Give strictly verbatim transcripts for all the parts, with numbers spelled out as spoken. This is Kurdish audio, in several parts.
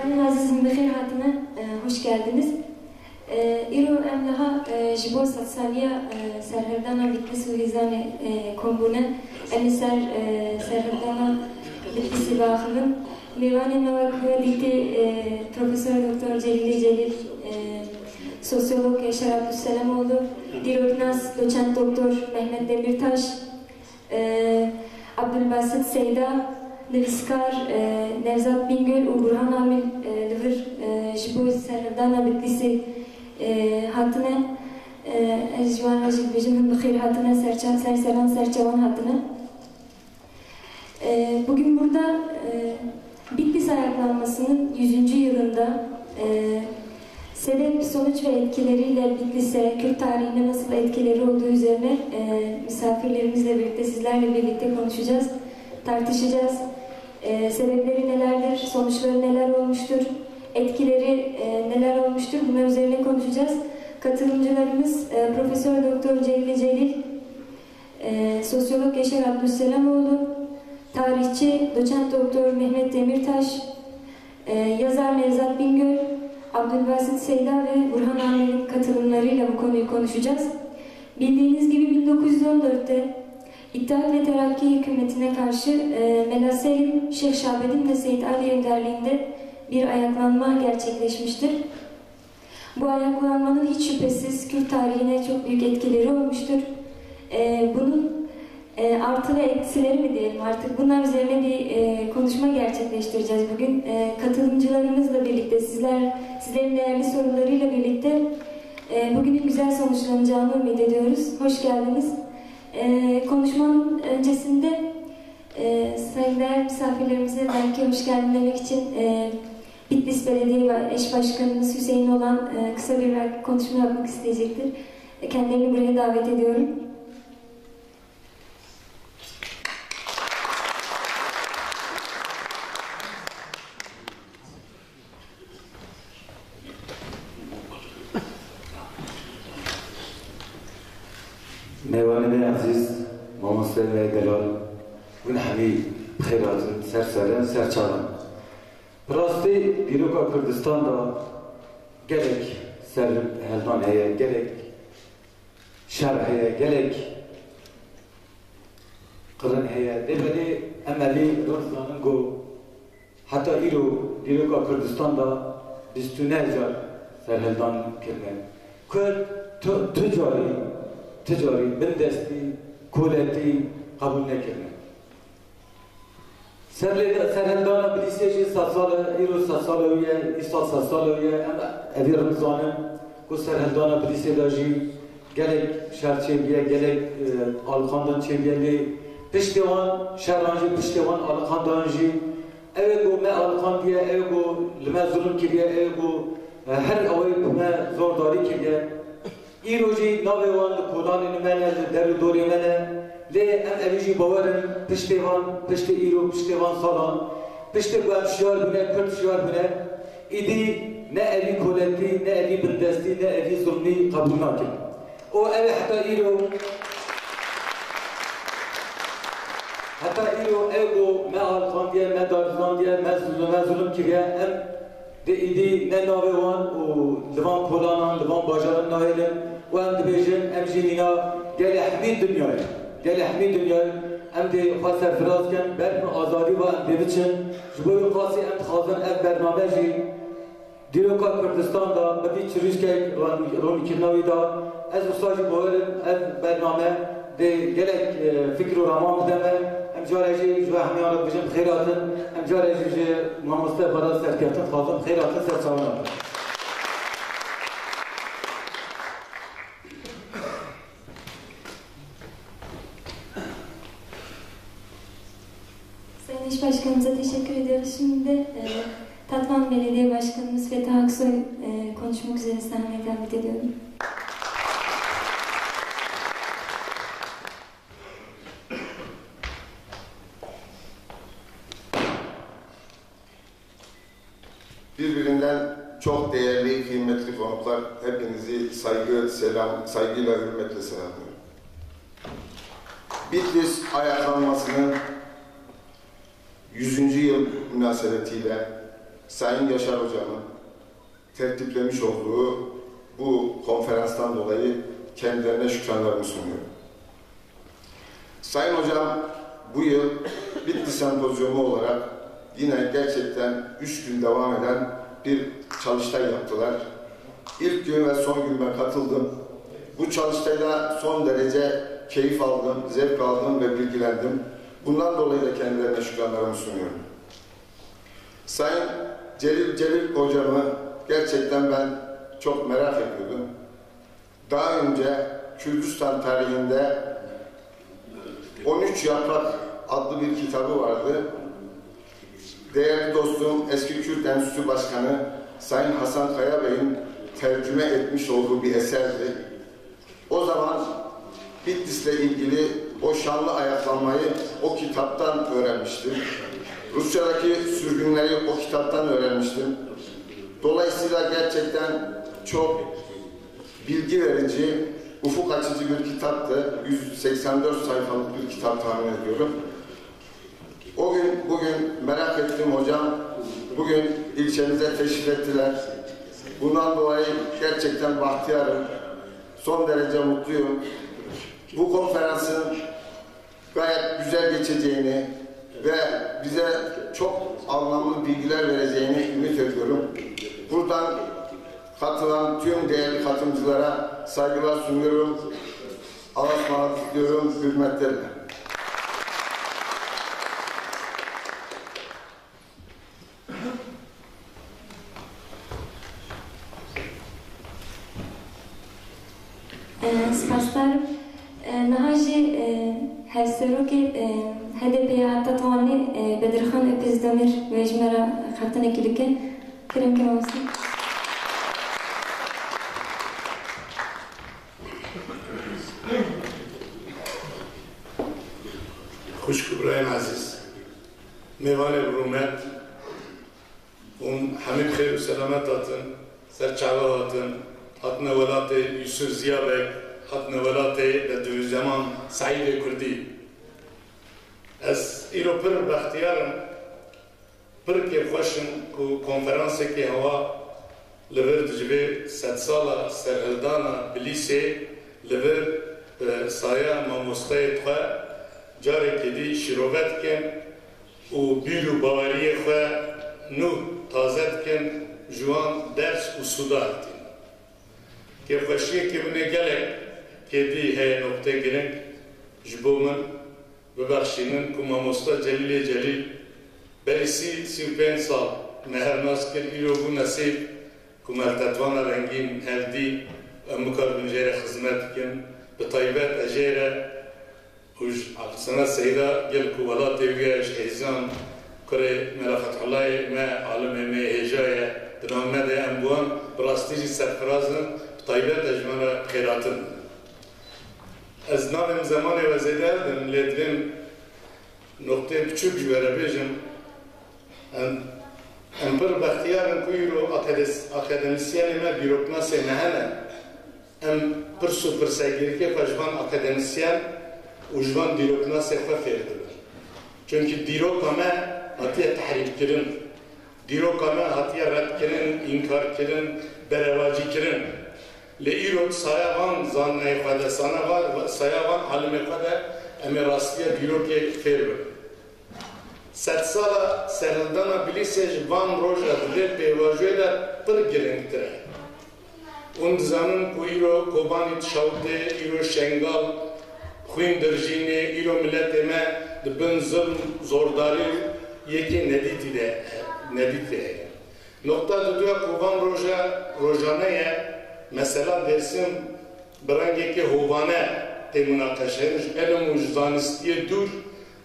Hevalên ezîz, hûn bi xêr hatine, e, hoş geldiniz. E, îro em niha, e, ji bo sedsaliya, e, serhildana Bitlis û Hîzanê, e, kom bûne. Em li ser, e, serhildana Bitlîsê biaxivin. Mêvanên me wek we dîtê, e, Profesor Doktor Celîlê Celîl, e, Sosyolog Yaşar Abdülselamoğlu, dîroknas Doçent Doktor Mehmet Demirtaş, e, Abdülbasit Seyda, nivîskar, e, Nevzat Bingöl û Burhan Amil, e, li vir, e, ji bo serhildana Bitlîsê, e, hatine. E, ez ji wan re jî dibêjim, hûn bi xêr hatine, serça-, ser seran ser çavan hatine. E, bugün burada, e, Bitlis ayaklanmasının yüzüncü yılında, e, sebep, sonuç ve etkileriyle Bitlis'e, Kürt tarihine nasıl etkileri olduğu üzerine, e, misafirlerimizle birlikte, sizlerle birlikte konuşacağız, tartışacağız. E, sebepleri nelerdir, sonuçları neler olmuştur, etkileri, e, neler olmuştur, bunlar üzerine konuşacağız. Katılımcılarımız, e, Profesör Doktor Celil Celil, e, sosyolog Yaşar Abdülselamoğlu, tarihçi Doçent Doktor Mehmet Demirtaş, e, yazar Nevzat Bingöl, Abdülbasit Seyda ve Burhan Amir'in katılımlarıyla bu konuyu konuşacağız. Bildiğiniz gibi bin dokuz yüz on dörtte İttihat ve Terakki hükümetine karşı, e, Mela Selim, Şeyh Şahabedin ve Seyit Ali önderliğinde bir ayaklanma gerçekleşmiştir. Bu ayaklanmanın hiç şüphesiz Kürt tarihine çok büyük etkileri olmuştur. Ee, bunun, e, artı ve eksileri mi diyelim artık, bunlar üzerine bir, e, konuşma gerçekleştireceğiz bugün. E, katılımcılarımızla birlikte, sizler, sizlerin değerli sorularıyla birlikte, e, bugünün güzel sonuçlanacağını ümit ediyoruz. Hoş geldiniz. E, konuşmanın öncesinde, e, saygıdeğer misafirlerimize belki hoş geldin demek için, e, Bitlis Belediye Ba-, Eş Başkanımız Hüseyin Olan, e, kısa bir belki konuşma yapmak isteyecektir. E, kendilerini buraya davet ediyorum. Mêvanê me ezîz, mamosteyê me delal, hûn hemî bi xêr hatin, ser seran, ser çavan. Bi rastî dîroka Kurdistan de gelek serhildan heye, gelek şer heye, gelek qirîn heye. Lê belê em evî rind zanin ku heta îro dîroka Kurdistan de bîst û neh car serhildan kirine. Kurd tu, tu carî, tu carî bindestî, koletî qebûl nekirine. Ser lê, serhildana Bilîsê jî sed sal e, îro sed sal e wî ye, îsal sed sal e wî ye. Em evî rind zanin ku serhildana Bilîsê de jî gelek şer çêbûye, gelek, e, alqandin çêbûye, lê Piştê wan şeran jî, piştê wan aliqandan jî, ew ê ku me aliqandiye, ew ê ku li me zulm kiriye, ew ê ku, e, her awayî bi me zordarî kiriye. Îro jî navê wan li kolanên me ne, li der û dorê me ne. Lê em evî jî bawer in, piştê van, piştê îro, piştê van salan, piştê ku em şiyar bûne, Kurd şiyar bûne, îdî ne evî koletî, ne evî bindestî, ne evî zulmî qebûl nakin. Û ew ê heta îro, heta îro ew ku me aliqandiye, me darizandiye, me zul-, me zulm kiriye, em dê îdî ne navê wan û li van kolanan, li van bajaran nahêlin û em dibêjin, em jî nîna gelê hemî dinyayê, gelê hemî dinyayê em dê xwe serfiraz kin, ber bi azadî ve em dê biçin. Ji bo wî qasî em dixwazin ev bername jî Dîroka Kurdistan de bi vî çirûskek ron-, ronîkirina wî de, ez wisa jî bawer im ev bername dê gelek, e, fikr û raman bide me. Em carê jî ji we hemiyan re dibêjin bi xêr hatin. Em carê jî ji mamoste Xwedan Serkeftin dixwazin bi xêr hatin ser çavan hatin. Sayın Eş Başkanımıza teşekkür ediyoruz. Şimdi de, e, Tatvan Belediye Başkanımız Fethi Aksoy, e, konuşmak üzere sahneye davet ediyorum. Birbirinden çok değerli, kıymetli konuklar, hepinizi saygı, selam, saygıyla, hürmetle selamlıyorum. Bitlis ayaklanmasının yüzüncü yıl münasebetiyle Sayın Yaşar Hocam'ın tertiplemiş olduğu bu konferanstan dolayı kendilerine şükranlarımı sunuyorum. Sayın Hocam bu yıl Bitlis Sempozyumu olarak yine gerçekten üç gün devam eden bir çalıştay yaptılar. İlk gün ve son gün ben katıldım. Bu çalıştayda son derece keyif aldım, zevk aldım ve bilgilendim. Bundan dolayı da kendilerine şükranlarımı sunuyorum. Sayın Celil Celil Hocamı gerçekten ben çok merak ediyordum. Daha önce Kürdistan tarihinde on üç Yaprak adlı bir kitabı vardı. Değerli dostum, eski Kürt Enstitüsü Başkanı Sayın Hasan Kaya Bey'in tercüme etmiş olduğu bir eserdi. O zaman Bitlis'le ilgili o şanlı ayaklanmayı o kitaptan öğrenmiştim. Rusçadaki sürgünleri o kitaptan öğrenmiştim. Dolayısıyla gerçekten çok bilgi verici, ufuk açıcı bir kitaptı. Yüz seksen dört sayfalık bir kitap tahmin ediyorum. O gün, bugün merak ettim hocam. Bugün ilçemize teşrif ettiler. Bundan dolayı gerçekten bahtiyarım. Son derece mutluyum. Bu konferansın gayet güzel geçeceğini ve bize çok anlamlı bilgiler vereceğini ümit ediyorum. Buradan katılan tüm değerli katılımcılara saygılar sunuyorum. Allah'a ısmarladık diyorum. Hürmetlerle. E, spasdar im. E, niha jî, e, hevserokê, e, H D P ya Tetwanê, e, Bedirxan Öpezdemir wê ji me re xeftinekî bike. Kerem ke mamoste. Xwişk û birayên ezîz, mêvanê bi rûmet, hûn hemî bi xêr û selamet hatin, ser çava hatin, hatine welatê Yûsif Ziya Beg, hatine welatê Bedrûzzeman Seîdê Kurdî. Ez îro pir bextiyar im, pir kêfxweş im ku konferansekê hewa li vir di civê sedsala serhildana Bilîsê li vir bi saya mamosteyê xwe carekê dî şîrove dikin û bîr û baweriyê xwe nû taze dikin, ji wan ders û sûda hiltînin. Kêfxweşiyekê min ê gelek kêdî heye, noqtê giring ji bo min. Bibexşînin ku mamosta Celîlê Celîl berî sî, sî û pênc sal me her nas kir, îro bû nesîb ku me li Tetwana Rengîn hev dî, em bikaribin jê re xizmet bikin. Bi taybet ez jê re Û ji Abdulsemed Seyda gel ku welatê wî ye, ji hêzan kurê Mela Fethullahê me, alimê me hêja ye, di nav me de em bi wan bi rastî jî serfiraz in, bi taybet ez ji wan re bi xêr hatin. Ez navê min zemanê we zêde dim, lê divêm noqteyê biçûk ji we re bêjim. Em, em pir bextiyar in ku îro akades-, akademîsyenê me, dîroknasê me hene. Em pirs û pirsegirikê xwe ji van akademîsyen û ji van dîroknasê xwe fêr dibin. Çunkî dîroka me hatiye tehrîfkirin. Dîroka me hatiye redkirin, înkarkirin, berevacîkirin. Lê îro saya van zanayê xwe de, sana va-, saya van alimê xwe de em ê rastiya dîrokê fêr bibin. Sedsala serhildana Bilîsê ji van roja di vê pêvajoyê de pir giringtir e. Hûn dizanin ku îro Kobanî dişewite, îro Şengal xwîn dirjînê, îro miletê me di bin zilm, zordarî û yekê nedîtî de, nedîtî heye. Noqta diduya ku van roja rojane ye, mesela Dêrsim bi rengekê hovane tê minaqeşekirin, ji elm û ji zanistiyê dûr,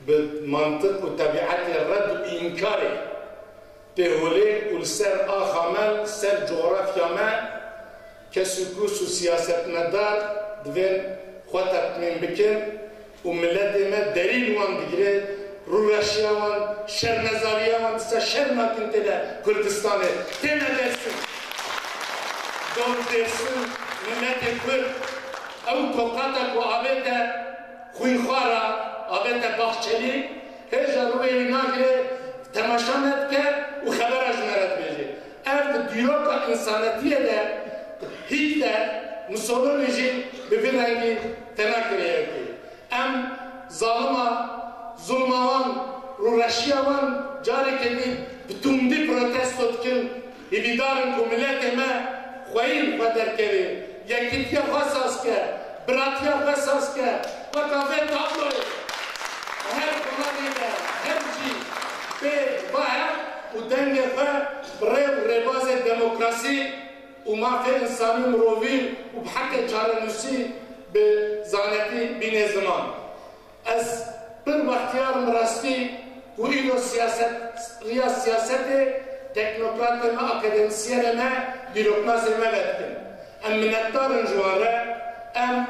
bi mantiq û tebîetê red û înkarê tê holê û li ser axa me, li ser cografya me, kes û kus û siyasetmedar divên xwe tetmîn bikin û miletê me derîn wan digire, rûreşiya wan, şermezariya wan dîsa şerm nakin têne Kurdistanê, têne Dêrsim. Dor Dêrsim, miletê Kurd, ew toqata ku avête xwînxwara, avête Baxçelî, hêja rûyê wî nagire, temaşa nedike û xebera ji me re dibêje. Ev di dîroka însanetiyê de, Hitler, Mussolini jî bi vî rengî têne kirêyekê. Em zalima, zulma wan, rûreşiya wan careke dî bi tundî protesto dikin. Hêvîdar in ku miletê me xweyî li xwe derkeve, yekîtiya xwe saz ke, biratiya xwe saz ke, weka vê tabloyê her komelê de, her cî bê baye û dengê xwe bi rê û rêbazê demokrasî û mafê însanî û mirovî û bi heqê çarenûsî bi zanetî bîne ziman. Ez pir bextiyar im rastî ku îro siyaset, riya siyasetê teknokratê me, akademîsyenê me, dîroknasê me vedikin. Em minetdar in ji wan re. Em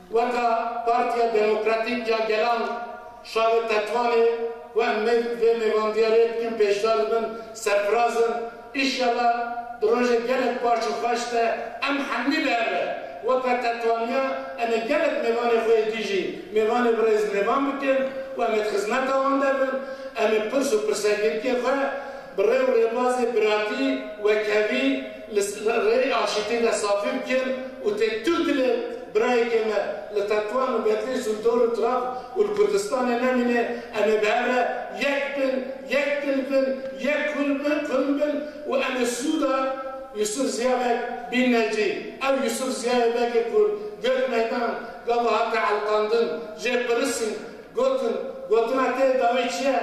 weka Partiya Demokratîk ya Gelan Şavê Tetwanê ku em me-, vê mêvandiya rê dikin pêşda dibin, serfiraz in. Înşallah di rojê gelek baş û xweş de em hemî bi hev re weke Tetwaniya em ê gelek mêvanê xwe yê dî jî, mêvanê bi rêz mêvan bikin û em ê di xizmeta wan de bin. Em ê pirs û pirsegirikê xwe bi rê û rêbazê biratî, wekhevî, li s-, li rêyê aşîtî de safî bikin û tê tu dilê birayekê me li Tetwan û Bedlîs û dor û traf û li Kurdistanê nemîne, em ê bi hev re yek bin, yek dil bin, yek kul bin, kul bin û em ê sûda Yusuf Ziya Beg bîne cî. Ew Yusuf Ziyayê Begê ku Gök Meydan gava hate elqandin, jê pirsîn, gotin, gotina te dawî çi ye?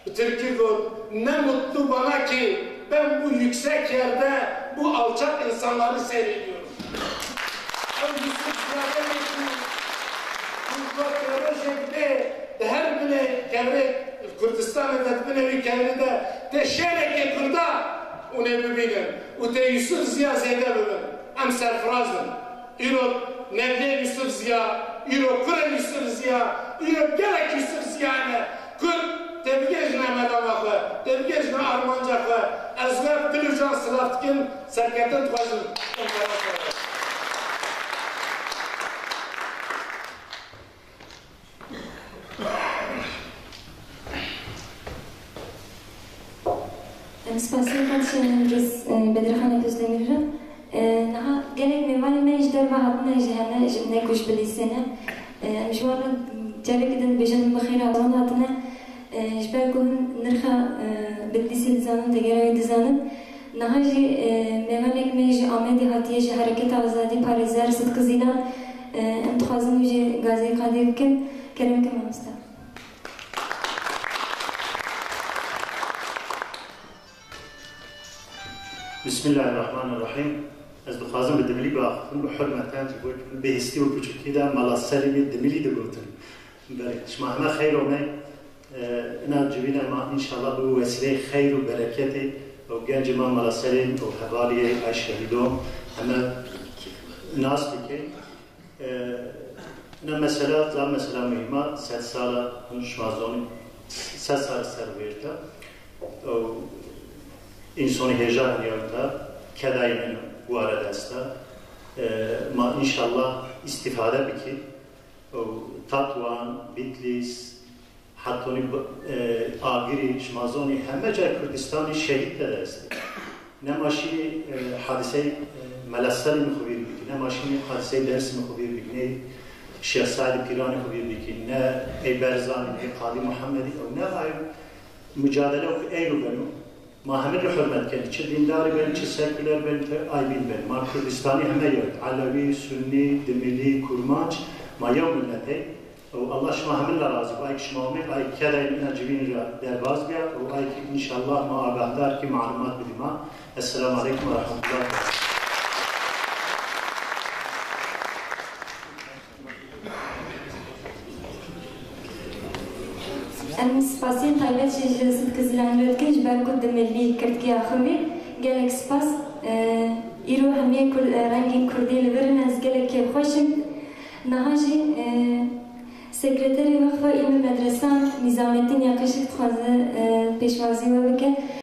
Bi tirkî got, "Ne mutlu bana ki ben bu yüksek yerde bu alçak insanları seyrediyorum." Ew Yusuf Ziya Begê ku, ku got, "Rojek bê di her binê kevirê Kurdistanê de, di binê wî kevirî de tê şêrekê Kurda hûn ê bibînin û tê Yusuf Ziya zêde bibin." Em serfiraz in. Îro neviyê Yusuf Ziya, îro kurê Yusuf Ziya, îro gelek Yusuf Ziya hene. Kurd, tê bigihîjine melama xwe, tê bigihîjine armanca xwe. Ez we bi dil û can silav dikim, serketin dixwazim. Konferansa we. Em spasiya xwe dişînin Rêz, e, Bedirxan Özdemir re. E, niha gelek mêvanê me ji derve hatine, ji hene, ji ne ku ji Bilîsê ne. E, em ji wan re careke din dibêjin, bi xêr hatin hatine. E, ji ber ku hûn nirxa, e, Bedlîsê dizanin, têgera wê dizanin. Niha jî, e, mêvanek me ji Amedê hatiye, ji Hereketa Azadî, parêzer Sidqi Zîlan. E, em dixwazin wî jî gazê qadê bikin. Kerem ke mamoste. Bismillahirrahmanirrahîm. Ez dixwazim bi Dimilî biaxifim, bi hurmeten ji bo min bihîstî û piçûkî de mala serî wî Dimilî digotin. Belê, şima heme xeyr omey. Ina civîna ma înşallah bi wesîleyê xeyr û bereketê û gencê ma mala Selîm û hevaliyê ay şehîdo heme nas dike. Ina mesela, za mesela muhîma, sed sala hûn şima zonî, sed sala ser vêrta. Û însonî hêja heniya da, kedayê min ware desta. Ma înşallah îstîfade bikî. Û Tatwan, Bitlîs, hetonî Agirî, şima zonî heme cayê Kurdistanî şehîd tede estê. Ne ma şînî hadiseyê Mela Selîmî xwe vîr bikî, ne ma şînî hadiseyê Dersimî xwe vîr bikî, ne Şêx Seîdî Pîranî xwe vîr bikî, ne ey Berzanî, ne Qadî Muhemmedî, ew ne ay mucadele û eyro beno. Ma hemî re hurmet kenî. Çi dîndarî bên, çi sekuler bên, çi aybîn bên. Ma Kurdistanî heme yew. Elewî, Sunnî, Dimilî, Kurmanc, ma yew millet ê. Û Allah şima hemî re razî bo. Ay ki şima omê, ay kedayê mina civîn re derbaz biya. Û ay ki înşallah ma agahdar kî, malumat bidî ma. Esselamu aleykum ve rahmetullah. Em spasiyên taybet jî ji Sidqî Zilanî re dikin, ji ber ku Dimilî girtîgeha xwe bî. Gelek spas. E, îro hemiyê Kur-, e, rengên Kurdî li vir in, ez gelek kêfxweş im. Niha jî, e, sekreterê Wexfa Îlmê Medresan Nîzamettin Yakışık dixwaze, e, pêşwazî we bike.